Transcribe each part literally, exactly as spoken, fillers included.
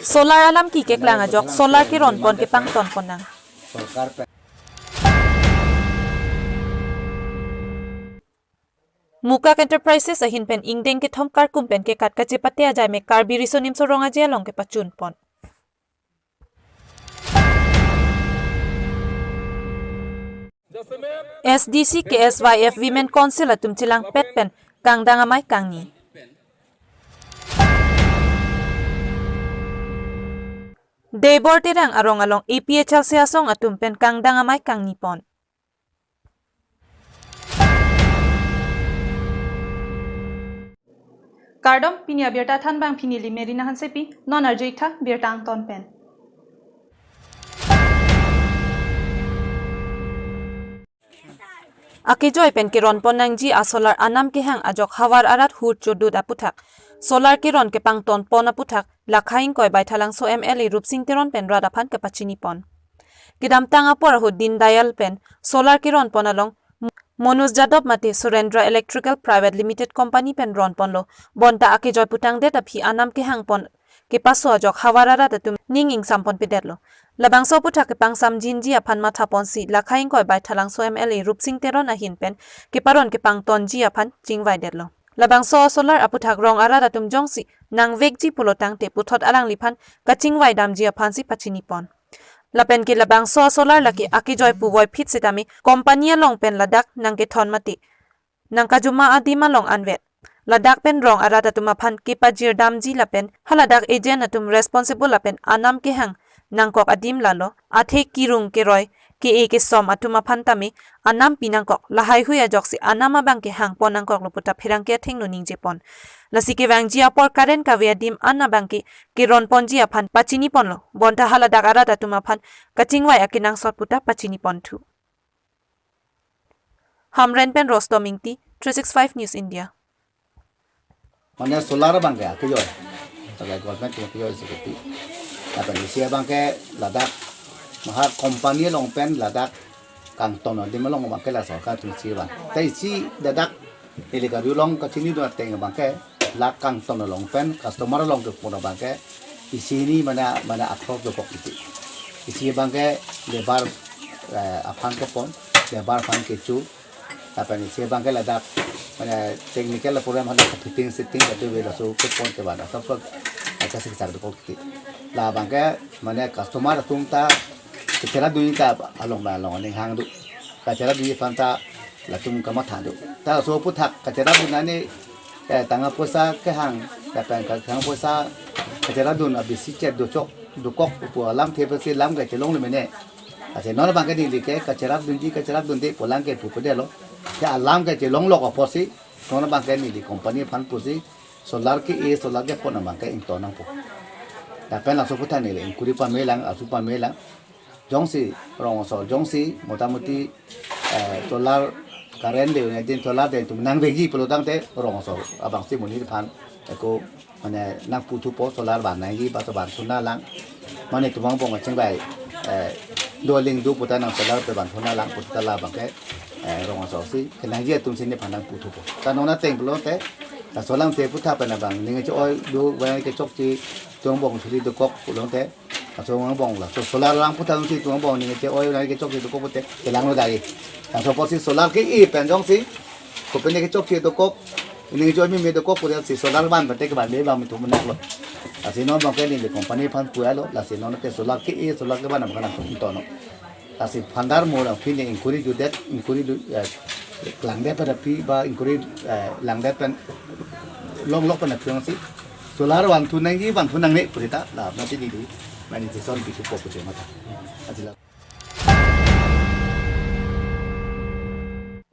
Solar alam keklang ajok solar keron pon kepangton pon nang. Mukak Enterprises ahin pen ingdeng kethom karkum pen kekat kachepate ajai me Karbi Riso Nimso Rong Aje along kepachun pon. S D C K S Y F Women Council atum chelangpet pen kangdang amei kangni. Debor Terang arong along A P H L C asong atum pen kangdang amei kangni pon. Kardom, pini abirta thanbang pini neli Merina Hansepi, non arju-ik tha birta angton pen. Akejoi pen keron pon nangji asolar anam kehang ajok havar arat hur chodut aputhak, solar keron kepangton pon aputhak, Lakha ingkoi Baithalangso M L A Rupsing Teron pen rat aphan kepachini pon. Kedamtang apor ahut Dindayal pen solar keron pon along Manoj Jadhav mate Surendra Electrical Private Limited Company pen ron ponlo, bonta akejoi putangdet aphi anam kehang pon kepaso ajok havar arat atum ning ingsam pon pedetlo. Labangso aputhak kepangsamjinji aphan matha ponsi Lakha ingkoi Baithalangso M L A Rupsing Teron ahin pen keparon kepangtonji aphan chingvaidetlo. Labangso solar aputhak rong arat atum jongsi nangvekji pulo tangte puthot alangliphan kachingvai damji aphansi pachini pon. Lapen ke labangso solar lake akejoi puvoiphit setame company along pen ladak nangkethon mate nangkajuma adim along anvet. Ladak pen rong arat atum aphan kepajir damji lapen haladak agent atum responsible lapen anam kehang nangkok adim lalo, athe kerung keroi ke-e kesom atum aphan tame anam pi nangkok, lahaihui ajoksi anam abang kehang pon nangkoklo puta pherangke athengno ningje pon. Lasi kevangji apor current kave adim an abang ke keron ponji aphan pachini ponlo, bonta haladak arat atum aphan kachingvai akenangsot puta pachini ponthu. Hamren pen Rostom Ingti, three six five News India. Mane solar abang ke akejoi. Sebagai government ke akejoi seperti. Lapen isi abang ke ladak mahar company along pen ladak kangton adim along abang ke la sorkar atum isi abang. Te isi ladak neli Karbi Anglong kachinidun ateng abang ke la kangton along pen customer along kepon abang ke isi hini mane, mane akhok dokok isi. Isi abang ke labour, eh, aphan kepon, labour aphan kecho. Lapen isi abang ke ladak mane technical program hada fitting sitting kadu ve laso kepon ke bana sab sab acha siksak dokok isi. La abang ke mane customer atum ta kacherap dunji ta along ba along aning hang do. Kacherap dunji aphan ta latum kamatha do. Ta laso aputhak kacherap dun ani, eh, tangka poisa kehang, lapen ka-, tangka poisa kacherap dun abisi chet dochok, dokok pu alamthe pensi lam kechelongle mene. Ase non abang ke neli ke kacherap dunji, kacherap dunde pu alam ke pu pedetlo. Ke alam kechelonglok apotsi non abang ke neli company aphan pusi solar ke-e, solar kepon abang ke ington nangpo. Lapen laso aputhak neli inquiry pamelang, asu pamelang. Jongsi rong asor, jongsi motamuti, eh, solar current de, ne din solar de atum nangvekji pulo tangte rong asor abangsi monit aphan eko mane nangputhupo solar van nangji ba to van thuna lang. Mane itum angbong kachingvai, eh, do aling do puta nang solar pe van thuna lang puta la abang ke, eh, rong asor si kenangji atum si nephan nangputhupo. Ta non ateng pulote, ta solar te putha pen abang ning che-oi do van kechokche itum angbong suli dokok pulote. Laso angbong la, so solar lang puthot si itum angbong ning che-oi nang kechokche dokok pute, kelanglo dai. Laso apotsi solar ke-e pen jongsi, kopine kechokche dokok, ning che-oi meme dokok pute si solar van pute kevan be bang itum nanglo. Lasi non abang ke neli company aphan pulo, lasi non ke solar ke-e, solar kevan abang nangtum tono. Lasi phandar mo la pine inquiry judet, inquiry ju, eh, langdet pen aphi ba inquiry, eh, langdet pen longlok pen aphi si solar van thu nangji, van thu nangne purita la apna si di di mane si son bisu po pute matha. Asila.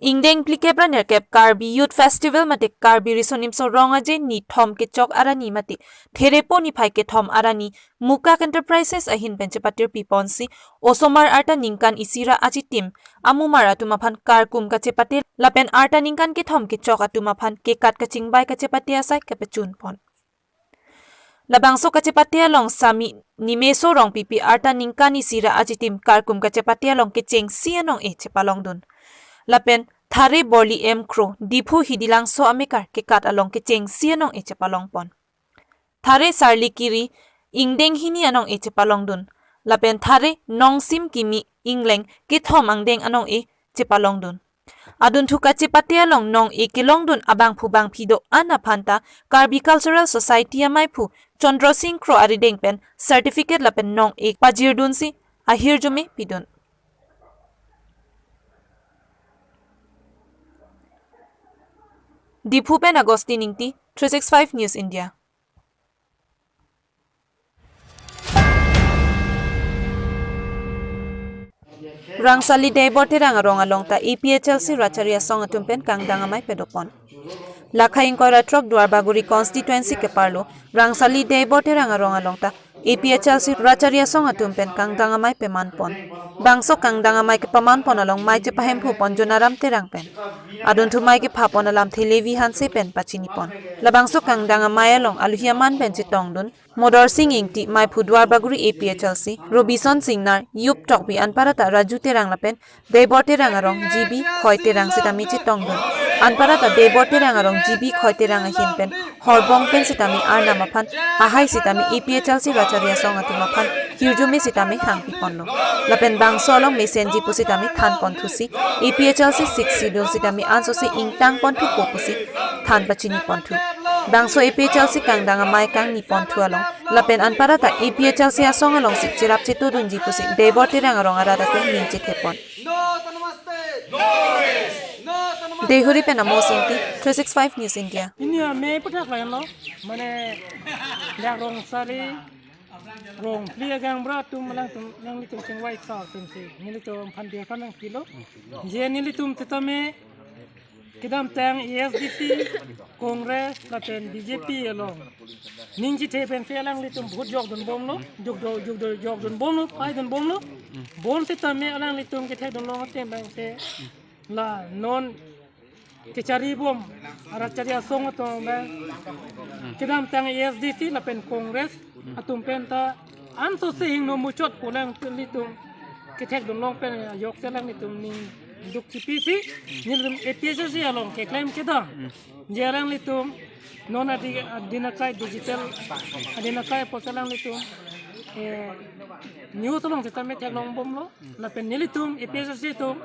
Ingdeng phlikep ra nerkep Karbi Youth Festival mate Karbi Riso Nimso Rong Aje nithom kechok arani mate Therepo niphai kethom arani Mukak Enterprises ahin pen chepatir piponsi osomar arta ningkan isi ra achitim amumar atum aphan karkum kachepate lapen arta ningkan kethom kechok atum aphan kekat kachingvai kachepate asai kepachun pon. Labangso kachepate along Sami Nimeso Rongpipi arta ningkan isi ra achitim karkum kachepate along kechengsi anong-e chepalongdun. Lapen Thare Borli M Kro, Diphu Hidilangso amekar kekat along kechengsi anong-e chepalong pon. Thare Sarli Kiri, ingdeng hini anong-e chepalongdun. Lapen Thare nongsim kimi ingleng kethom angdeng anong-e chepalongdun. Adunthu kachepate along nong-e kelongdun abangphu bangphi do-an aphanta Karbi Cultural Society amaiphu Chandra Singh Kro arideng pen certificate lapen nong-e pajirdunsi ahirjume pidun. Diphu pen Augustine Ingti, three six five News India. Rangsali Deibor Terang arong along ta A P H L C Rachari Asong atum pen kangdang amei pedopon. Lakha ingkoi ra throk Duarbagori constituency keparlo Rangsali Deibor Terang arong along ta A P H L C Rachari Asong atum pen kangdang amei pemanpon. Bangso kangdang amei kepamanpon along mei chepahemphupon Jonaram Terang pen. Adunthu mei kephapon alamthe Levi Hanse pen pachinipon. Labangso kangdang amei along aluhi aman pen chetongdun Modor Sing Ingti, meiphu Duarbagori A P H L C, Robison Singnar, Yup Tokbi anparta Raju Terang lapen Deibor Terang arong G B Khoi Terang sitame chetongdun. Anparta Deibor Terang arong G B Khoi Terang ahin pen horbong pen sitame arnam aphan ahai sitame A P H L C Rachari Asong atum aphan hirjume sitame hangpiponlo. Lapen bangso along mesenji pu sitame thanponthusi A P H L C Sixth Schedule sitame ansose ingtangponthupo pusi than pachiniponthu. Bangso A P H L C kangdang amei kangniponthu along lapen anparta A P H L C asong alongsi cherap chetodunji pusi Deibor Terang arong arat atum ning chethepon. Dehuri pen Amos Ingti, three six five News India. Ini ya, mei puthak lain lo, mane, dak Rangsali, Rongphli agang bra atum alangtum, alanglitum chingvai sa atumsi, nelitum aphan dia kanang pilo. Je nelitum sitame, kedamtang A S D C, Congress, lapen B J P along ning chethe pensi alanglitum vote jokdunbomlo, jokdo, jokdo, jokdunbomlo, paidunbomlo. Bonsitame alanglitum kethekdunlong ateng abangsi la non kecharibom, Rachari Asong atum abang, kedamtang A S D C lapen Congress atum pen ta ansose hingno muchot pu alanglitum kethekdunlong pen ajok si alanglitum ning duk chipisi, nelitum A P H L C along keklem kedam. Je alanglitum non adi, adin akai digital, adin akai apotsi alanglitum, eh, news along sitame theklongbomlo, lapen nelitum A P H L C atum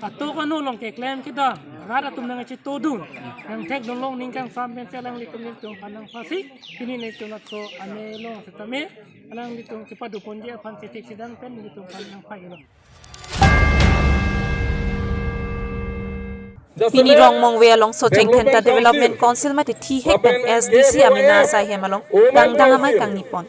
atok anu along keklem kedam, rat atum nangchetodun, nangthekdunlong ning kangsam pensi alanglitum nelitum aphan nangphasi, pini nelitum laso amei along sitame alanglitum kepadoponji aphan chetik sidang pen nelitum aphan nangphailo. Pini Rongmongve along Socheng Dhenta Development Council mate thihek pen S D C Amina Asai hem along kangdang amei kangnipon.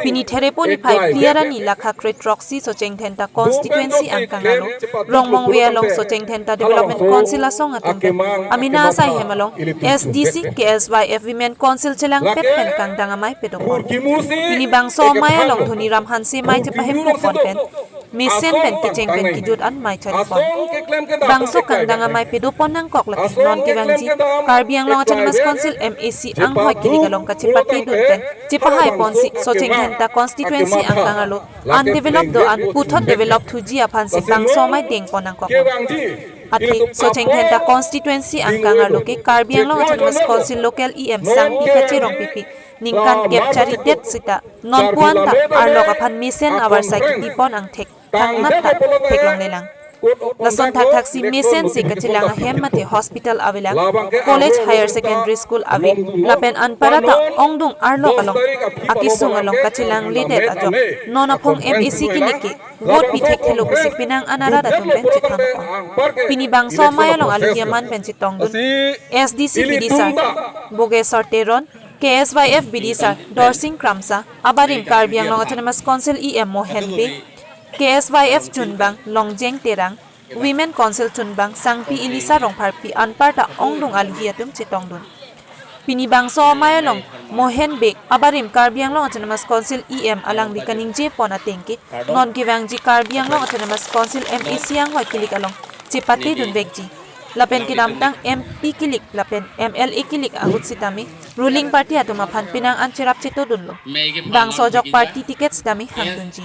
Pini Therepo niphai phli arni lakha kre throksi Socheng Dhenta constituency angkang alo Rongmongve along Socheng Dhenta Development Council asong atum pen Amina Asai hem along S D C K S Y F Women Council chelangpet pen kangdang amei pedopon. Pini bangso amei along Dhoniram Hanse mei chepahem pupon pen mesen pen kecheng pen kejut an mei charipon. Bangso kangdang amei pedopon nangkok lake non kevangji Karbi Anglong Autonomous Council M A C anghoi kilik along kachepatedun pen chepahaiponsi Socheng Dhenta constituency angkang alo undeveloped do-an puthot develop thuji aphansi bangso amei dengpon nangkok. Athe Socheng Dhenta constituency angkang alo ke Karbi Anglong Autonomous Council local E M Sangpi Kache Rongpipi ningkan kep charidet sita non puan ta arlok aphan mesen avarsai kipipon angthek thangnat ta theklonglelang. Lason thakthaksi mesensi kachelang ahem mate hospital avelang, college, higher secondary school ave, lapen anparta ongdung arlok along akesung along kachelangledet ajok non aphong M A C kilik ke vote pi thekthelo pusi penang an arat atum pen chethanpon. Pini bangso amei along aluhi aman pen chetongdun S D C bidisar Bogeswar Teron, K S Y F bidisar Dorsing Kramsa, abarim Karbi Anglong Autonomous Council E M Mohen Bey, K S Y F chunbang Longjeng Terang, Women Council chunbang Sangpi Elisa Rongpharpi anparta ongdung aluhi atum chetongdun. Pini bangso amei along Mohen Bey abarim Karbi Anglong Autonomous Council E M alangli kaningjepon ateng ke non kevangji Karbi Anglong Autonomous Council M A C anghoi kilik along chepatedunvekji. Lapen kedamtang M P kilik lapen M L A kilik ahut sitame ruling party atum aphan penang an cherap chetodunlo. Bangso ajok party ticket sitame hangdunji.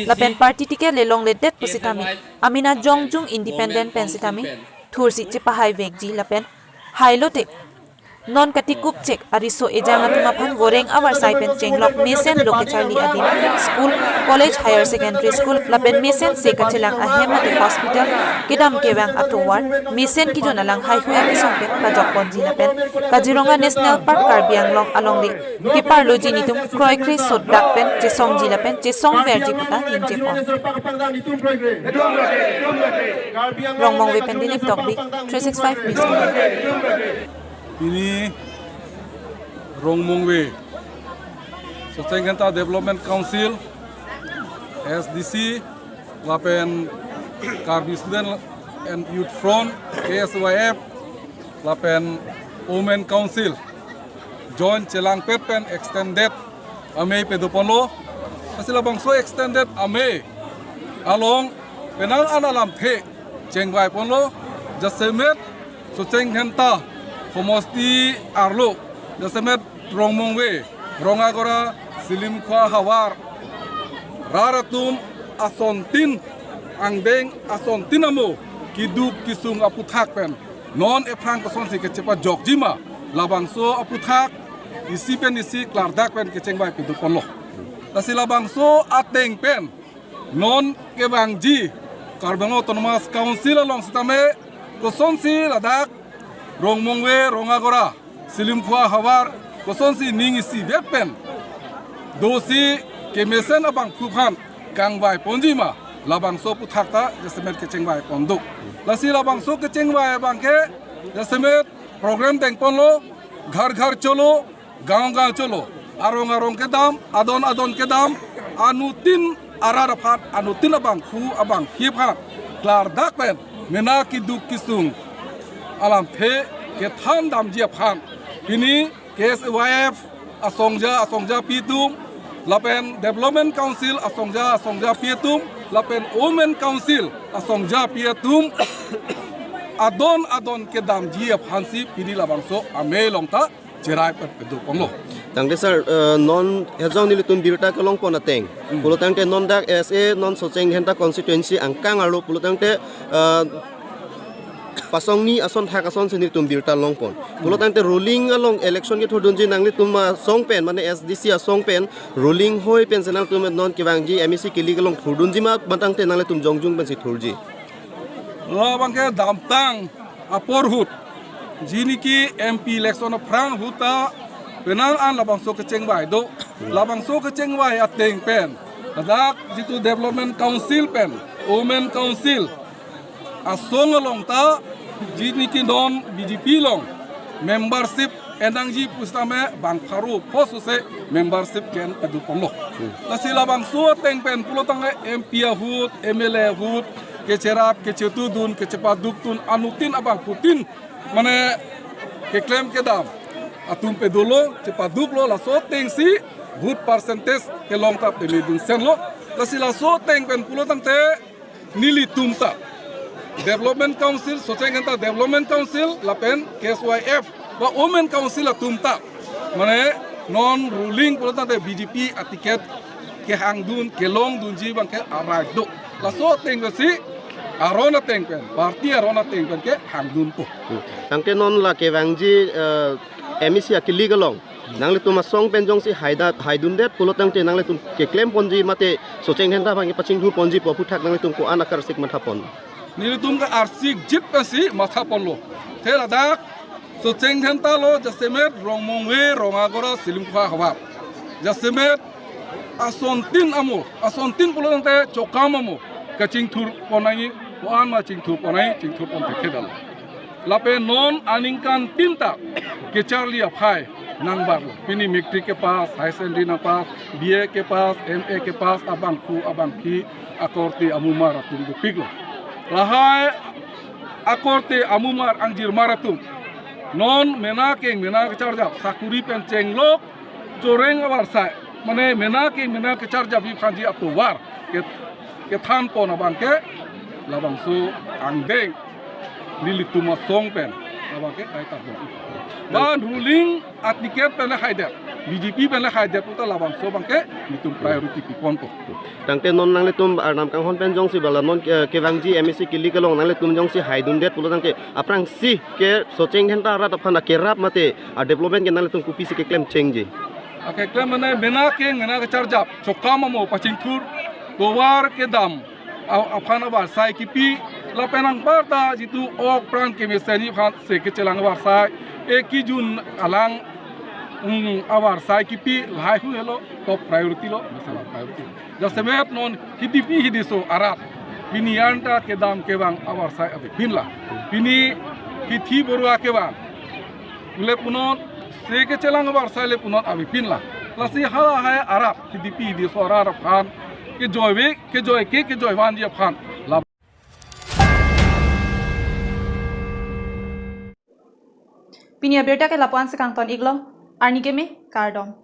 Lapen party ticket le longledet pusitame Amina jongjung independent pen sitame thursi chepahaivekji lapen hailote Non katikuk chek ariso ejang atum aphan voreng avarsai pen chenglok mesen lo kecharli adim, school, college, higher secondary school lapen mesen se kachelang ahem mate hospital, kedam kevang atovar, mesen kejun alang haihui akesong pen kajok ponji lapen Kaziranga National Park Karbi Anglong alongle keparloji nitum kroikre sot dak pen chesongji lapen chesongverji puta ningje pon. Rongmongve pen Dilip Tokbi, three six five News India. Pini Rongmongve Socheng Dhenta Development Council, S D C, lapen Karbi Student and Youth Front, K S Y F, lapen Women Council joint chelangpet pen extended amei pedoponlo. Lasi labangso extended amei along penang an alamthe chengvaiponlo, jasemet Socheng Dhenta homosti arlo, jasemet Rongmongve, Rongagora, Silimkhua havar rat atum asontin angdeng, asontin amo keduk kesung aputhak pen non ephrang kosonsi kechepajokji ma, labangso aputhak isi pen isi klardak pen kechengvai pedoponlo. Lasi labangso ateng pen non kevangji Karbi Anglong Autonomous Council along sitame kosonsi ladak Rongmongve, Rongagora, Silimkhua havar kosonsi ning isivet pen dosi kemesen abangphu aphan kangvai ponji ma, labangso aputhak ta jasemet kechengvai pon do. Lasi labangso kechengvai abangke jasemet program dengponlo, Ghar Ghar Cholo, Gaon Gaon Cholo, arong arong kedam, adon adon kedam, anuttin arat aphan, anuttin abangphu abangphi aphan klardak pen mena keduk kesung alamthe kethan damji aphan pini K S Y F asongja asongjapi atum lapen Development Council asongja asongjapi atum lapen Women Council asongjapi atum adon adon kedamji aphansi pini labangso amei along ta cherai pen pedoponlo. Tangte sir, eh, non hejong nelitum birta kelongpon ateng. Hmm. Pulo tangte non dak S A non Socheng Dhenta constituency angkang arlo pulo tangte, eh, pasongni ason thak asonsi nelitum birta longpon. Pulo tangte ruling along election kethurdunji nanglitum asong pen, mane S D C asong pen, ruling hoi pensi nangtum non kevangji M A C kili kelong thurdunji ma, mate tangte nanglitum jongjung pensi thurji? Labangke damtang apor ahut, jiniki M P election aphrang ahut ta penang an labangso kechengvai do. Labangso kechengvai ateng pen ladak jitu Development Council pen Women Council asong along ta jiniki non B J P along membership enangji pusitame bang pharo pho sose membership ke-en pedoponlo. Hmm. Lasi labangso ateng pen pulo tangte M P ahut, M L A ahut, kecherap, kechetudun, kechepadukdun, anuttin abangphutin, mane keklem kedam atum pedolo, chepaduklo, laso atengsi vote percentage kelong ta pemedun senlo. Lasi laso ateng pen pulo tangte nelitum ta Development Council, Socheng Dhenta Development Council lapen K S Y F ba Women Council atum ta, mane non ruling pulo tangte B J P aticket kehangdun kelongdunji abangke arai do. Laso ateng pensi aron ateng pen, party aron ateng pen kehangdunpo. Hmm. Tangte non la kevangji, eh, M A C akili kelong nanglitum asong pen jongsi haida, haidundet pulo tangte nanglitum keklemponji mate Socheng Dhenta aphan kepachingthurponji pu aputhak nanglitum ko-an akarsik mathapon? Nelitum ke arsikjit pensi mathaponlo. Te ladak Socheng Dhenta lo jasemet Rongmongve, Rongagora, Silimkhua havar, jasemet asontin amo, asontin pulo tangte chokam amo kachingthurpon nangji, ko-an ma chingthurpon nangji, chingthurpon thekthedetlo. Lapen non aningkantin ta kecharli aphai nangbarlo. Pini matric kepass, higher secondary nangpass, B A kepass, M A kepass abangphu abangphi akorte amumar atum dopiklo. Lahai akorte amumar angjirmar atum non mena keng mena kecharjap sakuri pen chenglok choreng avarsai, mane mena keng mena kecharjapji aphanji atovar ke, kethanpon abangke labangso angdeng nelitum asong pen labangke kaita pon. Ban ruling aticket pen haidet. B J P pen lahai det puta labangso abangke nelitum priority piponpo. Tangte non nanglitum Arnam kanghon pen jongsi bala non, eh, kevangji M A C kilik along nanglitum jongsi haidundet pulo tangte aphrangsi ke Socheng Dhenta arat aphan akerap mate a-development ke nanglitum kopisi keklem chengji? Akeklem mane mena ke mena kecharjap, chokam amo pachingthur, tovar kedam a-, aphan avarsai kipi, lapen anparta jitu ok pran kemesen aphan se kechelang avarsai, e kijun alang, mm, avarsai kipi lahai hu helo top priority lo, masala priority. Jasemet non hidipi hidiso arat pini anta kedam kevang avarsai avepinlang. Pini hithi borua kevang le punon, se kechelang avarsai le punon avepinlang. Lasi halahai arat hidipi hidiso arat aphan kejoive kejoike kejoivanji aphan la. Pini abirta ke lapu-an si kangton iklo, arni keme, kardom.